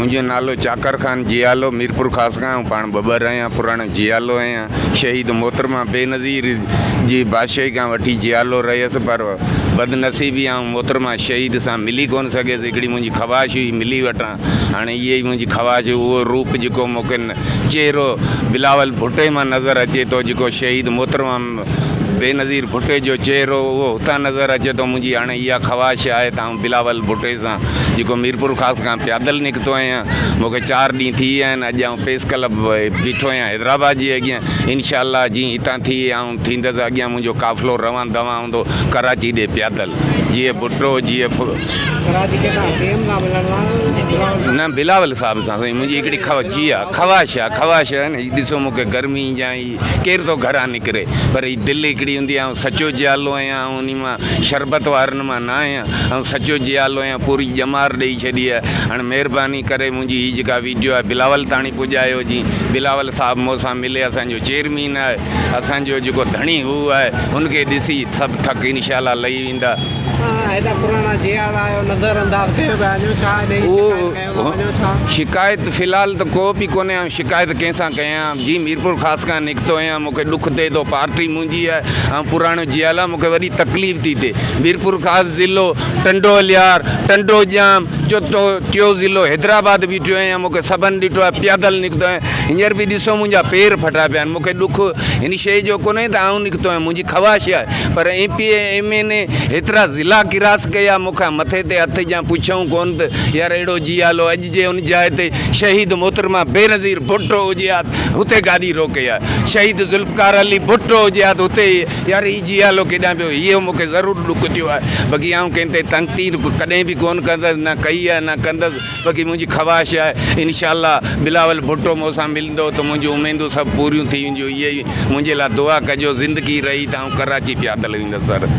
منهنجو نالو چاڪر خان جيالو ميرپورخاص کان آئون پاڻ ٻٻر آهيان پراڻو جيالو آهيان شهيد محترمه بينظير جي بادشاهي کان وٺي جيالو رهيس پر بدنصيبي آئون محترمه شهيد سان ملي ڪونه سگهيس هڪڙي منهنجي خواهش هئي ملي وٺان هاڻي اهي ئي منهنجي خواهش اهو روپ جيڪو مونکي چهرو بلاول ڀٽي مان نظر اچي ٿو جيڪو شهيد محترمه بينظير ڀٽي جو چهرو اهو هتان نظر اچي ٿو منهنجي هاڻي اها خواهش آهي ته آئون بلاول ڀٽي سان جيڪو ميرپورخاص کان پيادل نڪتو آهيان مون کي چار ڏينهن ٿي ويا آهن اڄ آئون پريس ڪلب بيٺو آهيان حيدرآباد جي اڳيان انشاء الله جيئن هتان ٿي آئون ٿيندس اڳيان منهنجو قافلو روان دوان هوندو ڪراچي ڏي پيادل جيئي ڀٽو جيئي ڪراچي ڪنهن سان سي ايم سان ملڻ لاء بلاول نه بلاول صاحب سان سائين منهنجي هڪڙي خوا جي ها خواهش آهي خواهش آهي نه هي ڏسو مون کي گرمي جا هي ڪير ٿو گهران نڪري پر هي دل هڪڙي هوندي آهي آئون سچو جيالو آهيان آئون انهي مان شربت وارن مان نه آهيان آئون سچو جيالو آهيان پوري ڄمار ڏئي ڇڏي آهي هاڻي مهرباني ڪري منهنجي هي جيڪا ويڊيو آهي بلاول تاڻي پڄايو جي بلاول صاحب مون سان ملي اسان جو چيئرمين آهي اسان جو جيڪو ڌڻي هو آهي ان کي ڏسي سڀ ٿڪ انشاء الله لهي ويندا. توهان هيڏا پراڻا جيالا آهيو نظر انداز ڪيو پيا وڃو ڇا انهي جي شڪايت ڪيو ٿا وڃو ڇا؟ شڪايت في الحال ته ڪو به ڪونهي آئون شڪايت ڪنهن سان ڪيان جي ميرپورخاص کان نڪتو آهيان مون کي ڏک ٿئي ٿو پارٽي منهنجي آهي آئون پراڻو جيالا آهيان مون کي وڏي تڪليف ٿي ٿئي ميرپورخاص ضلعو ٽنڊو الهيار ٽنڊو ڄام چوٿون ٽيون ضلعو حيدرآباد بيٺو آهيان مون کي سڀن ڏٺو آهي پيادل نڪتو آهيان هينئر به ڏسو منهنجا پير ڦٽا پيا آهن مون کي ڏک هن شيء جو ڪونهي ته آئون نڪتو آهيان منهنجي خواهش آهي پر M P A M N A هيترا ضلعا ڪراس ڪيا مون کان مٿي تي هٿ جا پڇيائون ڪونه ته يار اهڙو جيالو اڄ جي ان جاء تي شهيد محترمه بينظير ڀٽو هجي ها ته هتي گاڏي روڪي ها شهيد ذوالفقار علي ڀٽو هجي ها ته هتي يار هي جيالو ڪيڏانهن پيو اهو مون کي ضرور ڏک ٿيو آهي باقي آئون ڪنهن تي تنقيد ڪڏهن به ڪونه ڪندس نه ڪئي آهي نه ڪندس باقي منهنجي خواهش آهي انشاء الله بلاول ڀٽو مون سان ملندو ته منهنجون اميدون سڀ پوريون ٿي وينديون اهي ئي منهنجي لاء دعا ڪجو زندگي رهي ته آئون ڪراچي پيادل ويندس سر.